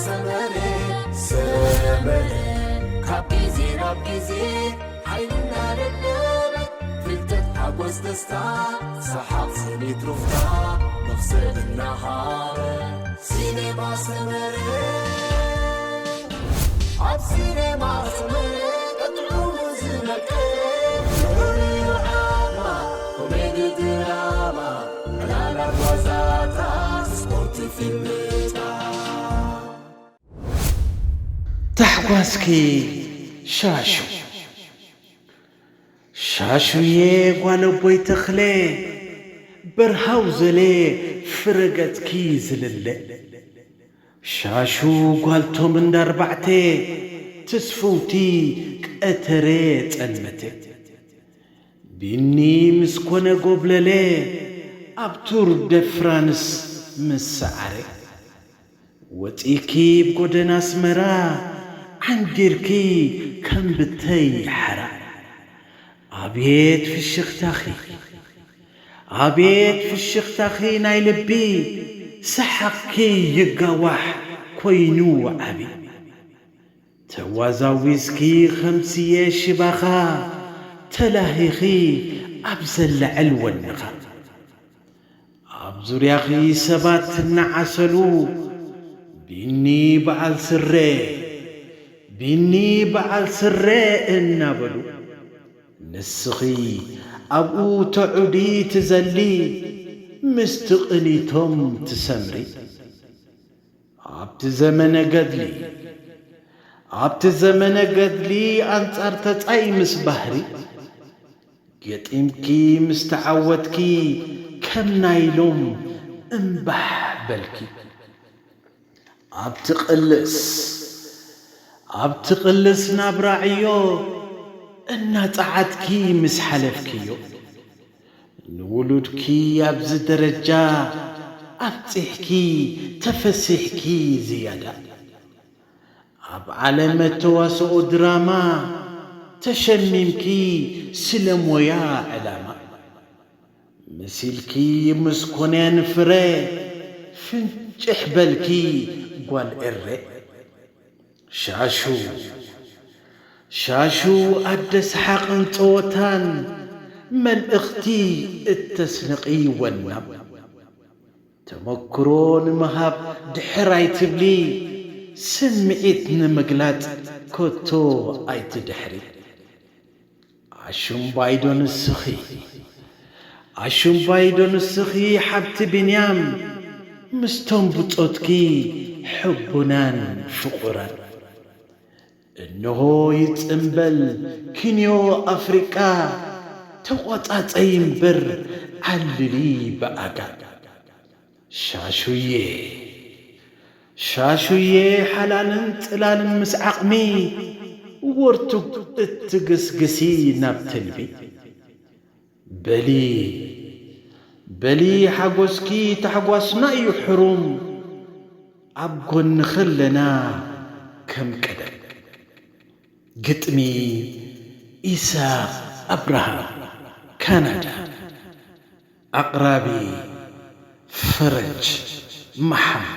ሰመረ ሰመረ ካብ ግዜ ናብ ግዜ ሓይልና ደለበ ፍልጠት ሓጎስ ደስታ ሰሓቕ ስኒት ሩፍታ መኽሰብ እናሃበ ሲኔማ ሰመረ ኣብ ሲኔማ ሰመረ ቀጥዑሙ ዝነቀ ኮሜዲ ድራማ ዕላላት ዋዛታት ስፖርት ፊልምታት ታሕጓስኪ ሻሹ ሻሹዬ ጓል ኣቦይ ተኽለ በርሃው ዘለ ፍረገጽኪ ዝልለ ሻሹ ጓልቶም እንዳርባዕተ ትስፍውቲ ቀተረ ጸልመተ ቢኒ ምስ ኮነ ጎብለለ ኣብ ቱር ደ ፍራንስ ምስ ሰዓረ ወጺእኪ ብጎደና ኣስመራ ዓንጊርኪ ከም ብተይ ሓራ ኣቤት ፍሽኽታኺ ኣቤት ፍሽኽታኺ ናይ ልቢ ሰሓቕኪ ይጋዋሕ ኮይኑ ዓቢ ተዋዛዊዝኪ ኸምስየ ሽባኻ ተላሂኺ ኣብ ዘለዐል ወንኻ ኣብ ዙርያኺ ሰባት እናዓሰሉ ቢኒ በዓል ስረ ቢኒ በዓል ስረ እናበሉ ንስኺ ኣብኡ ተዑዲ ትዘሊ ምስቲ ቅኒቶም ትሰምሪ ኣብቲ ዘመነ ገድሊ ኣብቲ ዘመነ ገድሊ ኣንጻር ተጻይ ምስ ባህሪ ገጢምኪ ምስ ተዓወትኪ ከም ናይሎም እምባሕ በልኪ ኣብቲ ቅልስ ኣብቲ ቅልስ ናብራ ዕዮ እናጸዓትኪ ምስ ሓለፍክዮ ንውሉድኪ ኣብዚ ደረጃ ኣብጺሕኪ ተፈሲሕኪ ዝያዳ ኣብ ዓለም መተዋስኦ ድራማ ተሸሚምኪ ስለ ሞያ ዕላማ መሲልኪ ምስ ኮነ ንፍረ ፍንጭሕ በልኪ ጓል ኤረ ሻሹ ሻሹ ኣደ ሰሓቕን ጸወታን መልእኽቲ እተስንቒ ወናም ተመክሮ ንምሃብ ድሕር ኣይትብሊ ስምዒት ንምግላጽ ከቶ ኣይትድሕሪ ኣሹምባይዶ ንስኺ ኣሹምባይዶ ንስኺ ሓብቲ ቢንያም ምስቶም ብጾትኪ ሕቡናን ፍቑራን እንሆ ይጽምበል ኪንዮ ኣፍሪቃ ተቖጻጸይ እምበር ዓልሊ ብኣጋ ሻሹዬ ሻሹዬ ሓላልን ጽላልን ምስ ዓቕሚ ወርቱግ እትግስግሲ ናብ ትልቢ በሊ በሊ ሓጎስኪ ታሕጓስና እዩ ሕሩም ኣብ ጎኒ ከለና ከም ቀደም ግጥሚ ኢሳቕ ኣብርሃም ካናዳ ኣቕራቢ ፈረጅ መሓመድ